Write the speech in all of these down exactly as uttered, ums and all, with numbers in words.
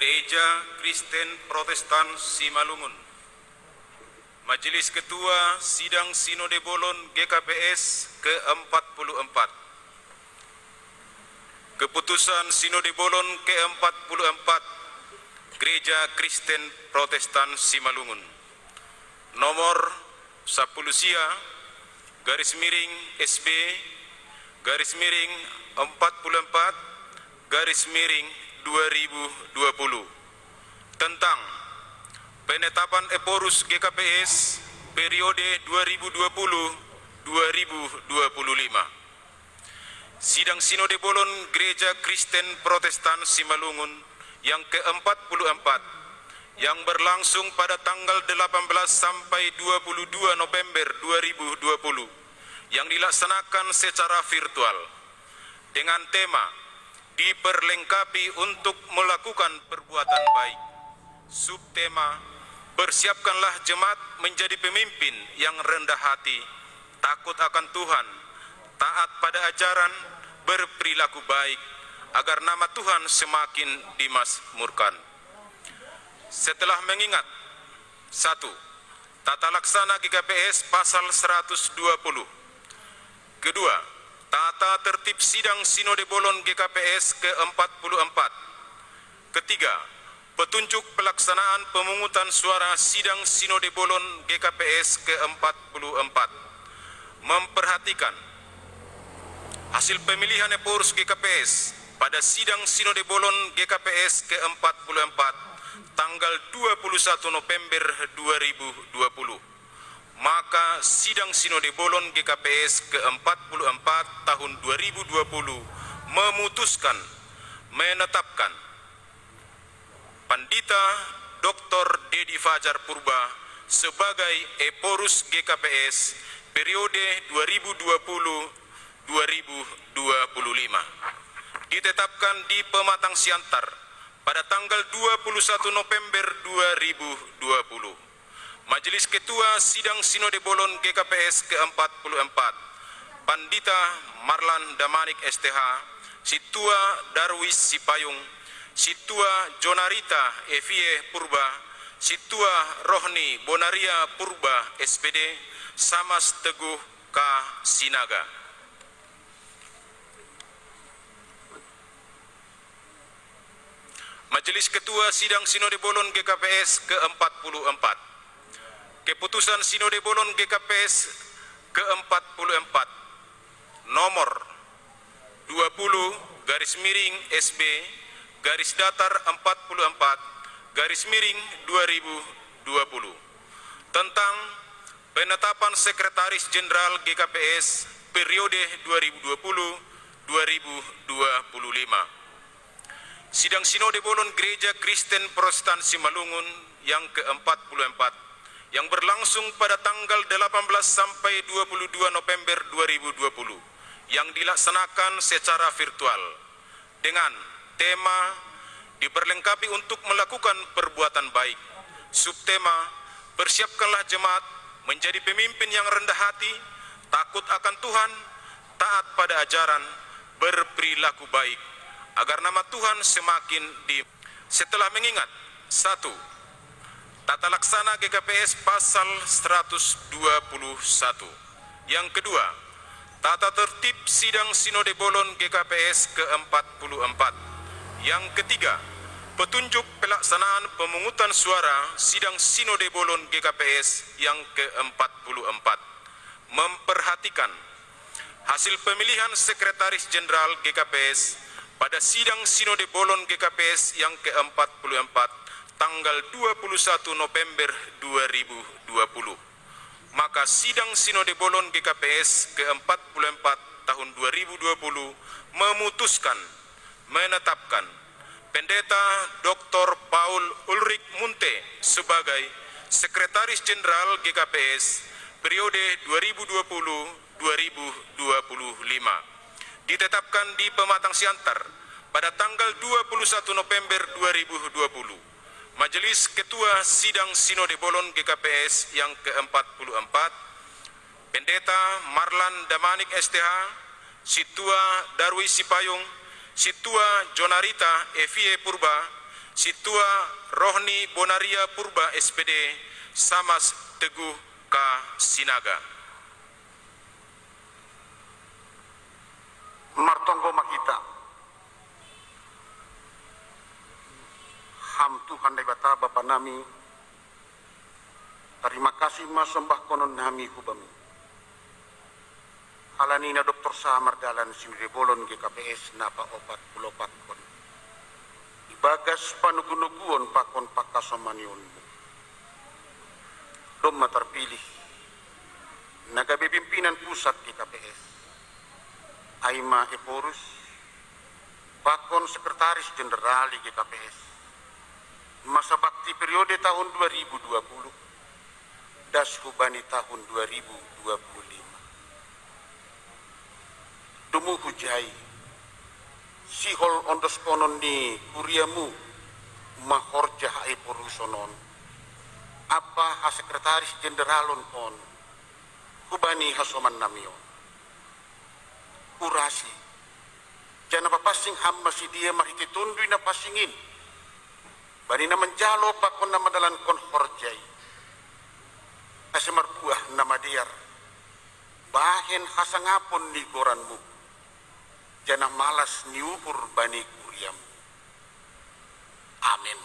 Gereja Kristen Protestan Simalungun. Majelis Ketua Sidang Sinode Bolon G K P S ke empat puluh empat. Keputusan Sinode Bolon ke empat puluh empat Gereja Kristen Protestan Simalungun. Nomor sepuluh sia, garis miring S B, garis miring empat puluh empat, garis miring dua ribu dua puluh. Tentang penetapan Ephorus G K P S periode dua ribu dua puluh dua ribu dua puluh lima. Sidang Sinode Bolon Gereja Kristen Protestan Simalungun yang ke empat puluh empat, yang berlangsung pada tanggal delapan belas sampai dua puluh dua November dua ribu dua puluh, yang dilaksanakan secara virtual dengan tema "Diperlengkapi untuk Melakukan Perbuatan Baik". Subtema: "Persiapkanlah jemaat menjadi pemimpin yang rendah hati, takut akan Tuhan, taat pada ajaran, berperilaku baik, agar nama Tuhan semakin dimakmurkan". Setelah mengingat: satu, tata laksana G K P S pasal seratus dua puluh. Kedua, tata tertib sidang Sinode Bolon G K P S ke empat puluh empat. Ketiga, petunjuk pelaksanaan pemungutan suara sidang Sinode Bolon G K P S ke empat puluh empat. Memperhatikan hasil pemilihan Ephorus G K P S pada sidang Sinode Bolon G K P S ke empat puluh empat, tanggal dua puluh satu November dua ribu dua puluh. Maka sidang Sinode Bolon G K P S ke empat puluh empat tahun dua ribu dua puluh memutuskan, menetapkan Pandita Doktor Dedi Fajar Purba sebagai Ephorus G K P S periode dua ribu dua puluh dua ribu dua puluh lima. Ditetapkan di Pematang Siantar pada tanggal dua puluh satu November dua ribu dua puluh. Majelis Ketua Sidang Sinode Bolon G K P S ke empat puluh empat, Pandita Marlan Damanik S T H, Situa Darwis Sipayung, Situa Jonarita Evie Purba, Situa Rohni Bonaria Purba S P D, Samas Teguh K Sinaga. Majelis Ketua Sidang Sinode Bolon G K P S ke empat puluh empat. Keputusan Sinode Bolon G K P S ke empat puluh empat, nomor dua puluh garis miring S B garis datar empat puluh empat garis miring dua ribu dua puluh, tentang penetapan Sekretaris Jenderal G K P S periode dua ribu dua puluh dua ribu dua puluh lima. Sidang Sinode Bolon Gereja Kristen Protestan Simalungun yang ke empat puluh empat, yang berlangsung pada tanggal delapan belas sampai dua puluh dua November dua ribu dua puluh, yang dilaksanakan secara virtual dengan tema "Diperlengkapi untuk Melakukan Perbuatan Baik". Subtema: "Persiapkanlah jemaat menjadi pemimpin yang rendah hati, takut akan Tuhan, taat pada ajaran, berperilaku baik, agar nama Tuhan semakin di." Setelah mengingat: satu, tata laksana G K P S pasal seratus dua puluh satu. Yang kedua, tata tertib sidang Sinode Bolon G K P S ke empat puluh empat. Yang ketiga, petunjuk pelaksanaan pemungutan suara sidang Sinode Bolon G K P S yang ke empat puluh empat. Memperhatikan hasil pemilihan Sekretaris Jenderal G K P S pada sidang Sinode Bolon G K P S yang ke empat puluh empat, tanggal dua puluh satu November dua ribu dua puluh. Maka sidang Sinode Bolon G K P S ke empat puluh empat tahun dua ribu dua puluh memutuskan, menetapkan Pendeta Doktor Paul Ulrich Munte sebagai Sekretaris Jenderal G K P S periode dua ribu dua puluh dua ribu dua puluh lima. Ditetapkan di Pematang Siantar pada tanggal dua puluh satu November dua ribu dua puluh. Majelis Ketua Sidang Sinode Bolon G K P S yang ke empat puluh empat, Pendeta Marlan Damanik S T H, Situa Darwis Sipayung, Situa Jonarita Evie Purba, Sintua roh ni Bonaria Purba S P D, Samas Teguh K Sinaga. Martonggo ma hita. Ham Tuhan Naibata Bapa nami, tarima kasih ma sombahkonon nami hu Bami. Halani na dob torsa mardalan sinode bolon G K P S na paopat pulu opatkon. Ibagas panugunuguon pakon panghasomanionmu. Domma tarpilih na gabe pimpinan pusat G K P S. Ai ma Ephorus, pakon sekretaris jenderal G K P S. Masa bakti periode tahun dua ribu dua puluh, das hubani tahun dua ribu dua puluh lima. Domu hujai, sihol ondoskonon ni kuriamu, mahorja haeporuson on, ampa hasekretaris jenderalon on, hubani hasoman nami on. Urasi, janah papansing ham ma sidea marhitei Tonduy Napansing in, bani na manjalo pakon na mandalankon horja i. Ase marbuah na madear, bahen hasangapon ni goranmu, janah malas ni uhur bani kuriamu. Amen.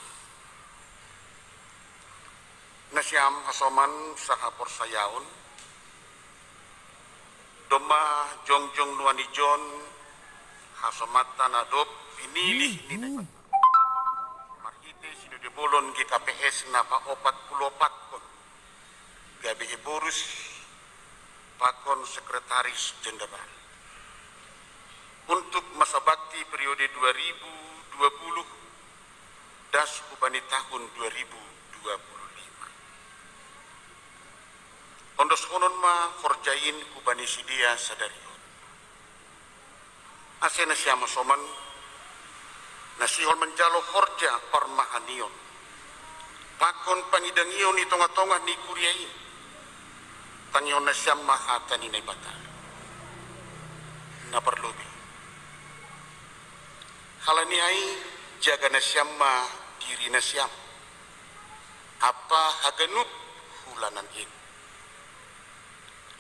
Nasiam hasoman sahaporsayaon, domma jongjong nuan ijon hasomanta na dob pinilih ni Naibata marhitei sinode bolon G K P S na paopat pulu opatkon, gabe Ephorus pakon sekretaris jenderal. Untuk masa bakti periode dua ribu dua puluh, das hubani tahun dua ribu dua puluh lima. Ondoskonon ma horja in hubani sidea sadari on. Ase nasiam hasoman, na sihol manjalo horja parmahanion pakon pangidangion i tongah-tongah ni kuria i, tangihon nasiam ma hata ni Naibata. Na parlobei, halani ai jaga nasiam ma diri nasiam ampa haganup hulanan in.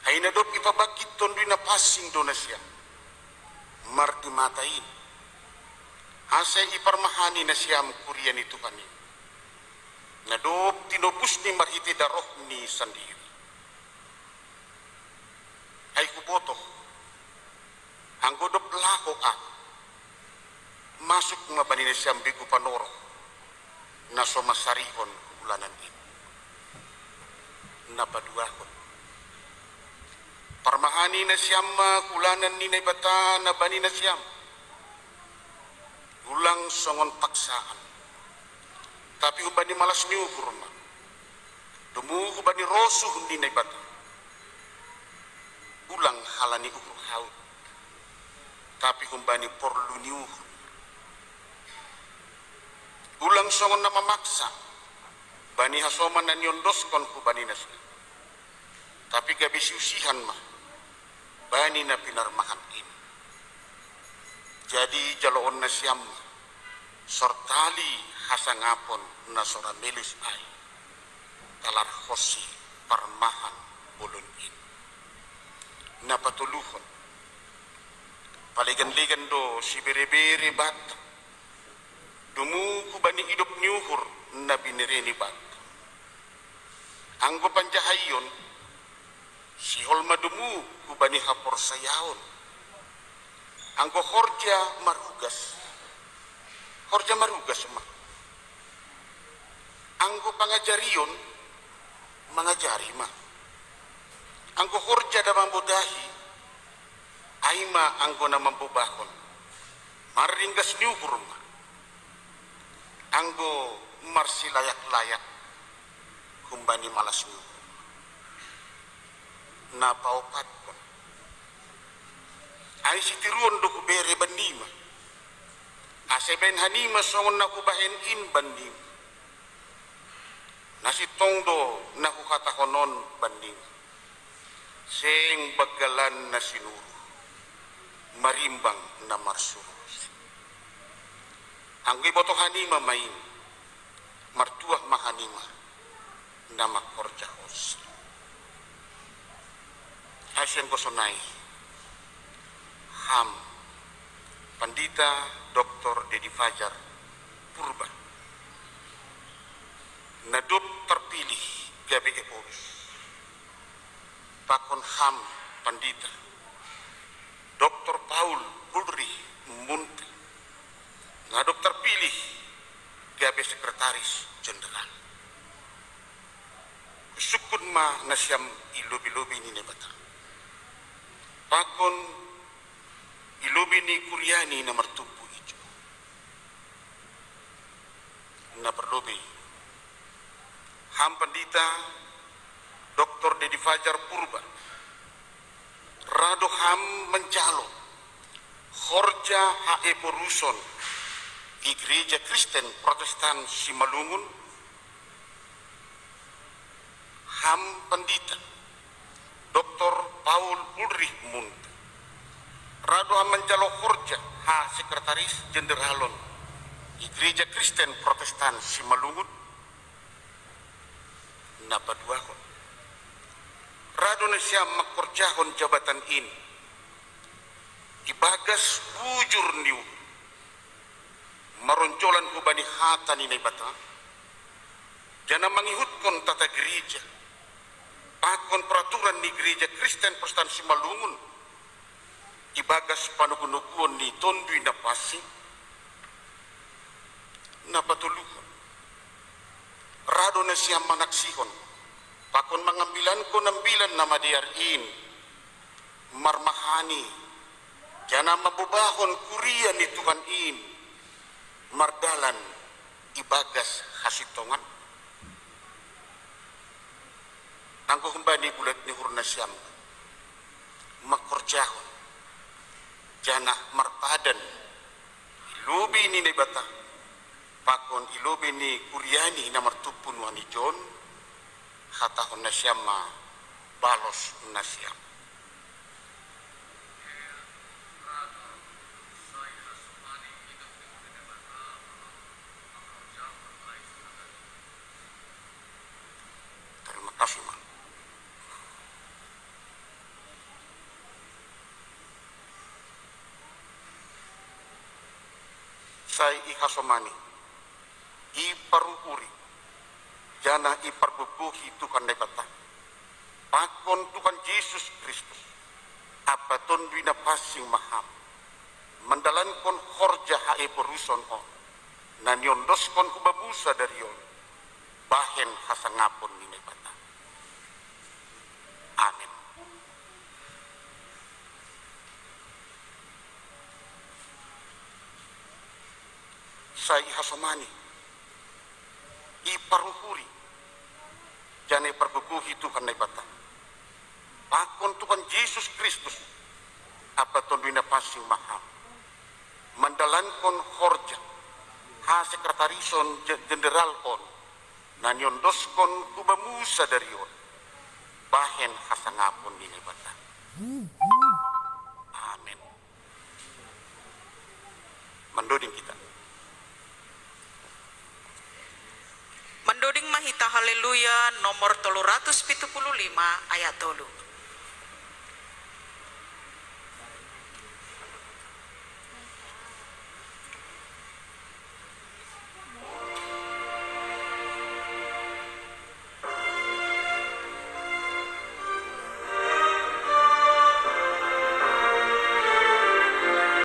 Ai na dob ipabangkit Tonduy Napansing do nasiam mardimata in, ase iparmahani nasiam kuria ni Tuhan in, na dob tinobusni marhitei darohni sandiri. Ai hubotoh, anggo dob laho ahu, masuk ma bani nasiam begu panorong na so mansarihon hulanan in. Na paduahon, parmahani nasiam ma hulanan ni Naibata na bani nasiam. Ulang songon paksaan, tapi humbani malas ni uhur ma. Domu hubani rosuh ni Naibata. Ulang halani uhur haut, tapi humbani porlu ni uhur. Ulang songon na mamaksa bani hasoman na niondoskon hubani nasiam, tapi gabe siusihan ma bani na pinarmahan in. Jadi jaloon nasiam ma sortali hasangapon na so ra melus ai, talarhonsi parmahan bolon in. Na patoluhon, palegan-legan do siberebere banta, domu hubani idop ni uhur na binere ni banta. Anggo panjahaion, sihol ma domu hubani haporsayaon. Anggo horja marugas, horja marugas ma. Anggo pangajarion, mangajari ma. Anggo horja na mambodahi, ai ma anggo na mambobahon, marringgas ni uhur ma. Anggo marsilayak-layak, humbani malas ni uhur. Na paopatkon, ai sitiruon do hubere bannima, ase bahen hanima songon na hubahen in bannima. Na sintong do na huhatahon on bannima: Seng banggalan na sinuruh, marimbang na marsuruh. Anggo ibotoh hanima ma in, Martuah ma hanima na mangkorjahonsi. Ai sian gosonai, ham Pandita Doktor Dedi Fajar Purba, na dob tarpilih gabe Ephorus, pakon ham Pandita Doktor Paul Ulrich Munthe, na dob tarpilih gabe Sekretaris Jenderal. Sungkun ma nasiam i lobei-lobei ni Naibata, pakon i lobei ni kuriani na martumpu ijo. Na parlobei, ham Pandita Doktor Dedi Fajar Purba, ra do ham manjalo horja haephoruson i Gereja Kristen Protestan Simalungun? Ham Pandita Doktor Paul Ulrich Munthe, ra do ham manjalo horja hasekretaris jenderalon i Gereja Kristen Protestan Simalungun? Na paduahon, ra do nasiam mangkorjahon jabatan in ibagas bujur ni uhur, maronjolan hubani hata ni Naibata, janah mangihutkon tata gereja pakon peraturan ni Gereja Kristen Protestan Simalungun ibagas panogunoguon ni Tonduy Napansing? Na patoluhon, ra do nasiam manaksihon pakon mangambilankon ambilan na madear in, marmahani, janah mambobahon kuria ni Tuhan in mardalan ibagas hasintongan? Anggo humbani bulat ni uhur nasiam mangkorjahon janah marpadan i lobei ni Naibata pakon i lobei ni kuriani na martumpu nuan ijon, hatahon nasiam ma balos nasiam. Terima kasih, Ma. Sai ihasomani, iparuhuri, janah ipargogohi Tuhan Naibata, pakon Tuhan Jesus Kristus, Ampa Tonduy Napansing ma ham, mandalankon horja haephoruson on, na niondoskon hu bamu sadari on, bahen hasangapon ni Naibata. Amen. Sai ihasomani, iparuhuri, janah ipargogohi Tuhan Naibata, pakon Tuhan Jesus Kristus, Ampa Tonduy Napansing ma ham, mandalankon horja hasekretarison je-, jenderal on, na niondoskon hu bamu sadari on, bahen hasangapon ni Naibata. Amen. Mandoding hita. Mandoding ma hita Haleluya nomor tolu ratus pitu puluh lima ayat tolu.